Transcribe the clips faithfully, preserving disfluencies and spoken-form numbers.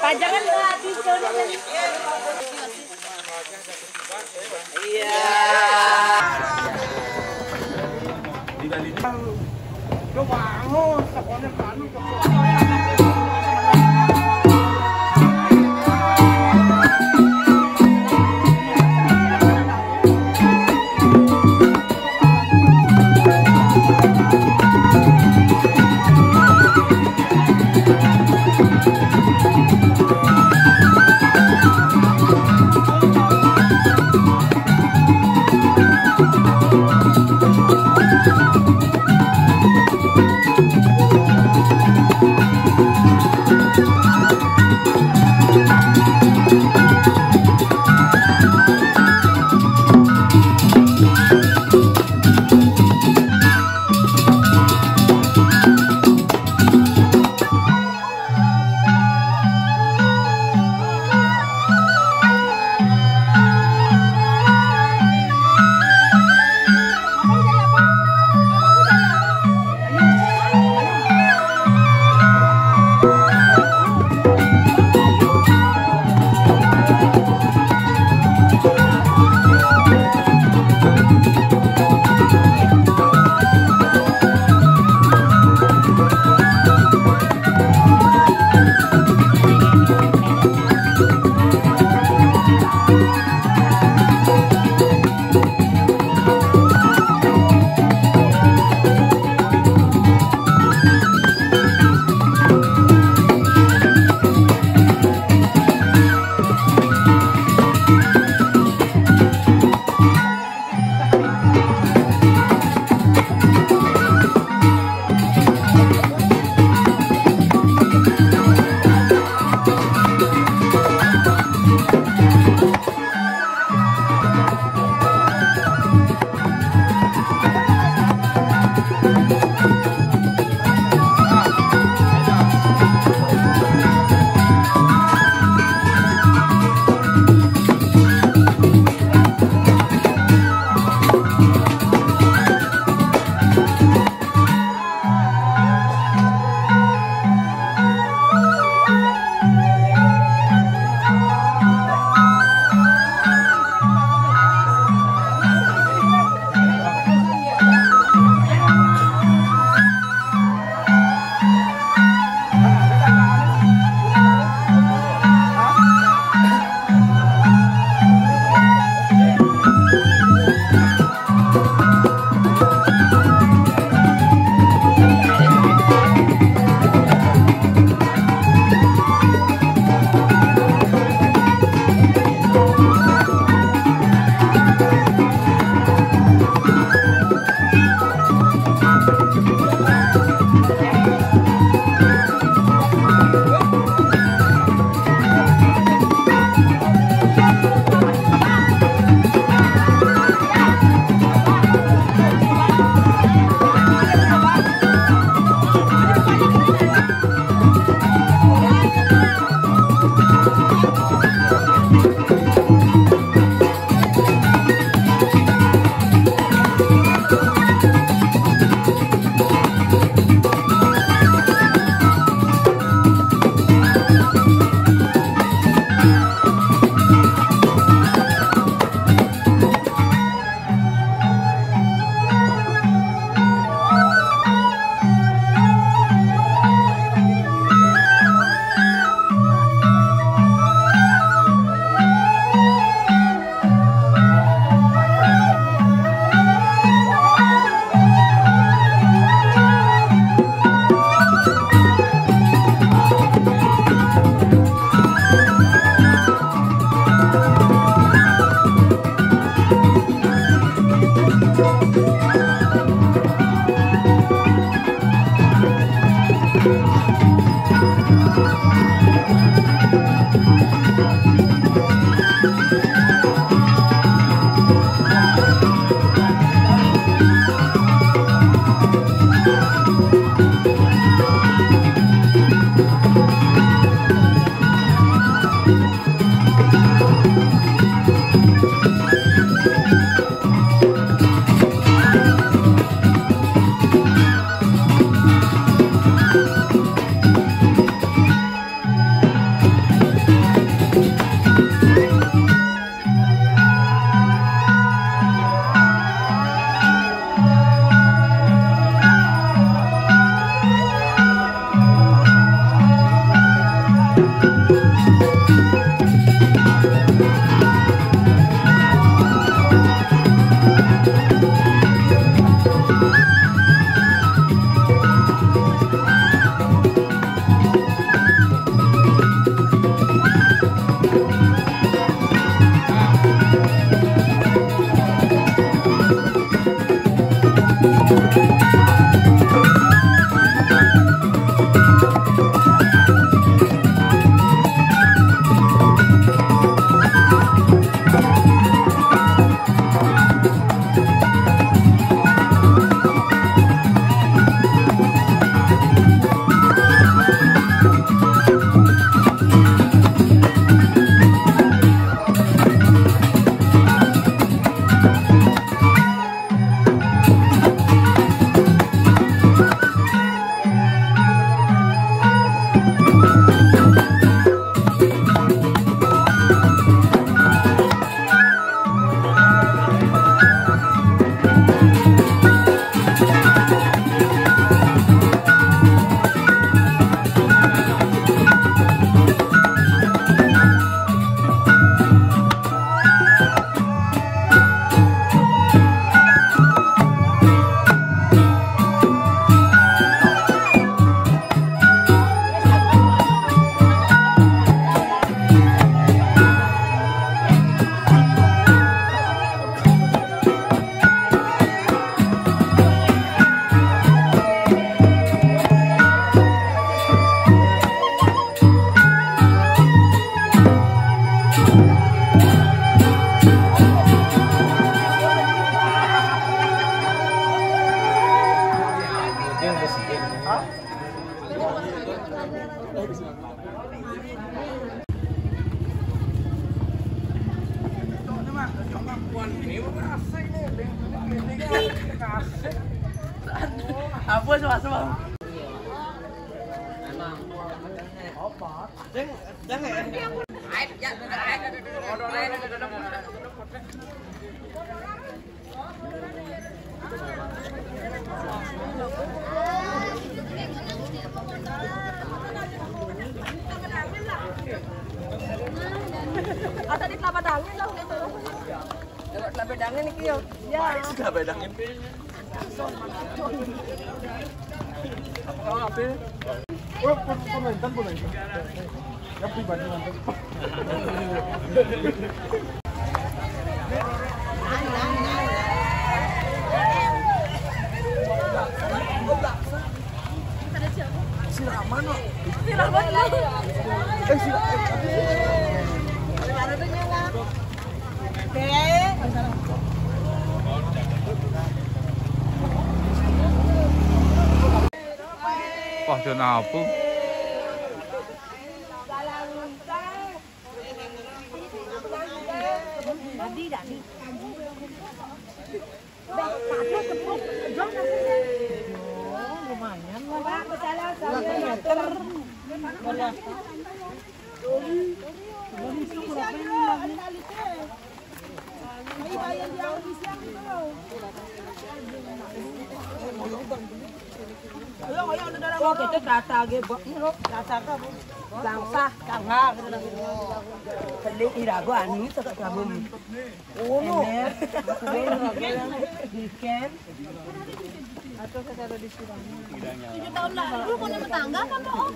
Pajangan, Pak, di sini. Iya. Apa sih, Mas, Bang? Ada di kelapa dangin lah, gitu. Lewat kelapa dangin iki ya. Ya. Kelapa dangin. Apa, apa? Oh, pun, pun nonton, pun nonton. Ya, pribadi nonton. Siraman, no? Siraman, no? Eh, siraman. Wah, dia napu. Lumayan lah. Satu meter. Oh, kita terasa ge, Bu. Ini lo, terasa apa, Bu? Langsah, kangha, gitu lah. Pelik irago anu, sekat kabum. Oh, no. Ember, kue, bikin. Atau saya taruh di sini. Tujuh tahun lalu, mau rumah tangga apa, Om?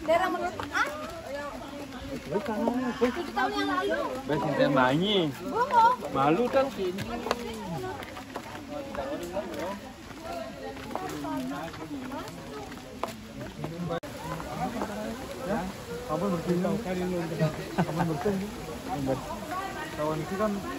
Daerah mana? Ah? Tujuh tahun yang lalu. Wes, enten manyi. Bohong. Malu kan? Kawan itu kan ini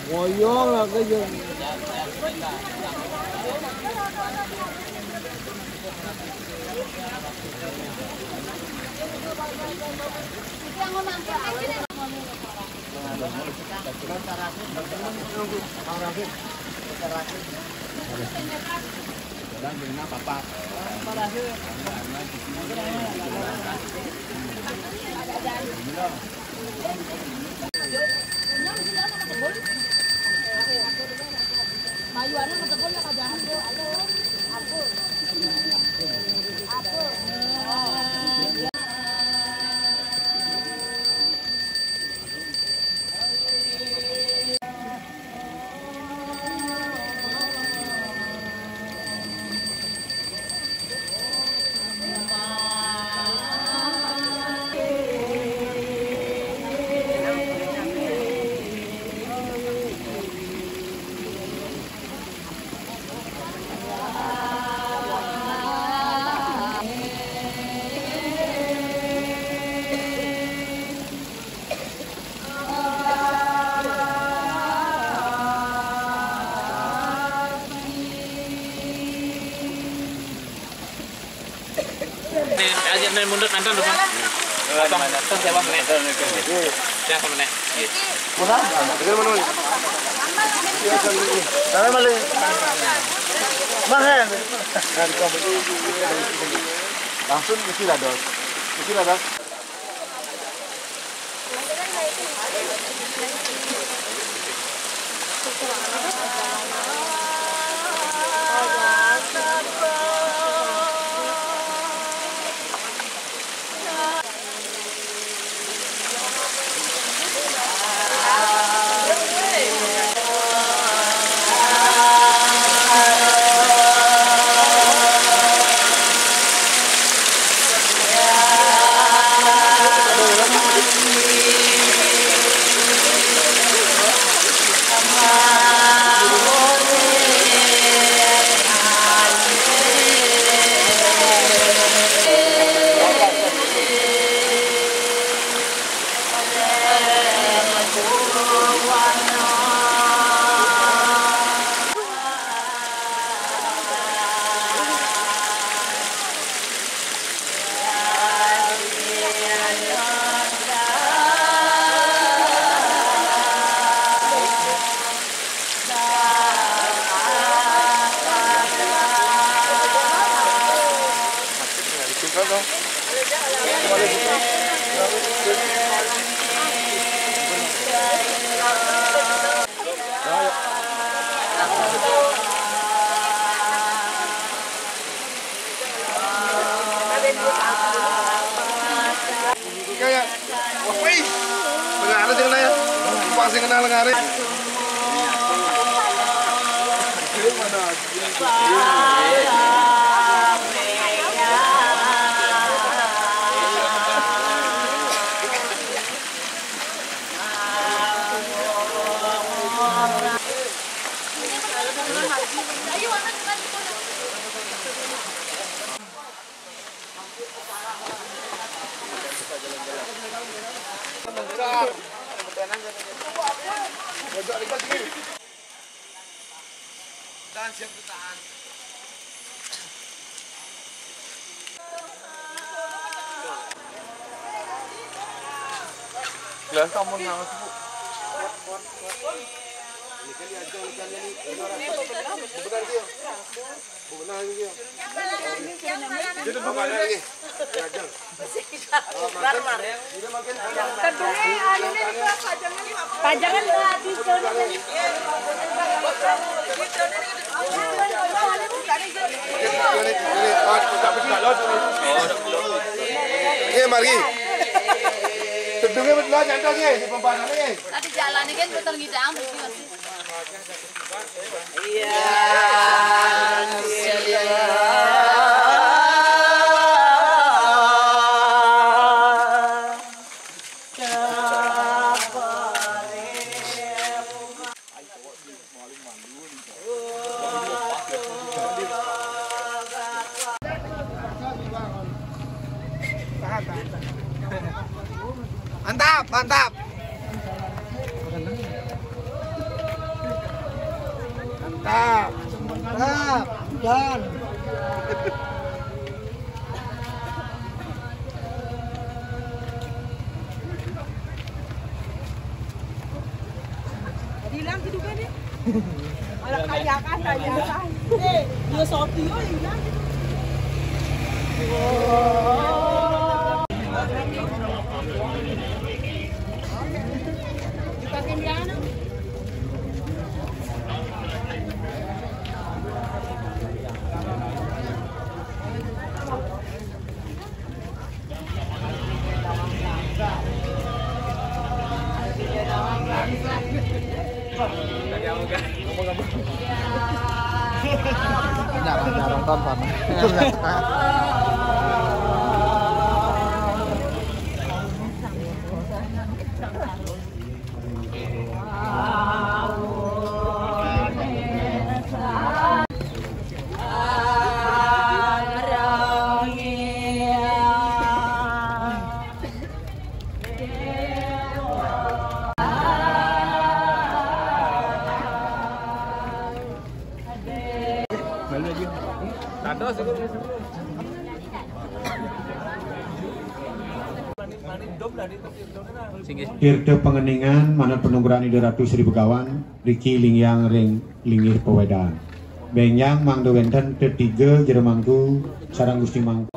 Ngoyong lah ke jeung. Nih, aja nih mundur nonton dulu, Bang. Abang, nonton siapa, Bang? Siapa, Bang? Mana, mana? Mana balik? Mana? Langsung isi lah, Dos. Isi lah, Dos. Kayak, wah, wih. Tengah ada sing kenal ya. Pas sing kenal tengah hari. Tahan, siap, tahan. Gelas kamu nang, Bu. Ini kan diajak, ini kan ini. Benar, dia. Pajangan, Pak, di zona. Nggih, mari. Tedunge wis lho, nyantos nggih, di pembahasannya nggih. Tadi jalan ini kan putar ngidam, iki masih. Iya. Mantap, mantap. Mantap. Mantap. Dan. Hilang gitu kan, ya? Ala kayakan, kayakan. Eh, dia soti, oh, hilang gitu. Dipakai di mana? Jarang-jarang tonton. Tirta pangeningan manut panugrahan Ida Ratu Sri Begawan, riki linggih ring linggih pawedaan. Benjang mangda wenten tetiga jero mangku sareng Gusti Mangku.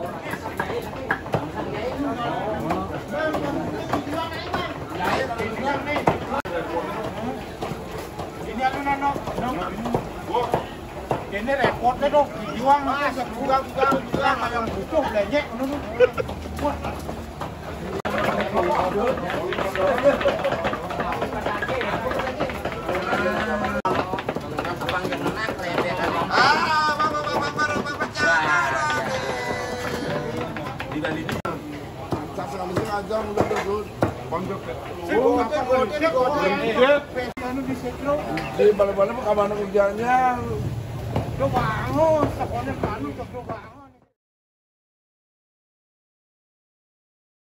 Ini anu, nano, nano. Ini repotnya tuh, dijuang, ah, sebulan, bulan, bulan, yang butuh, belenyek, ngono tuh. Wah. Di balik-balik mah kamana kerjanya? Coba bangun, sekolah anu, coba bangun.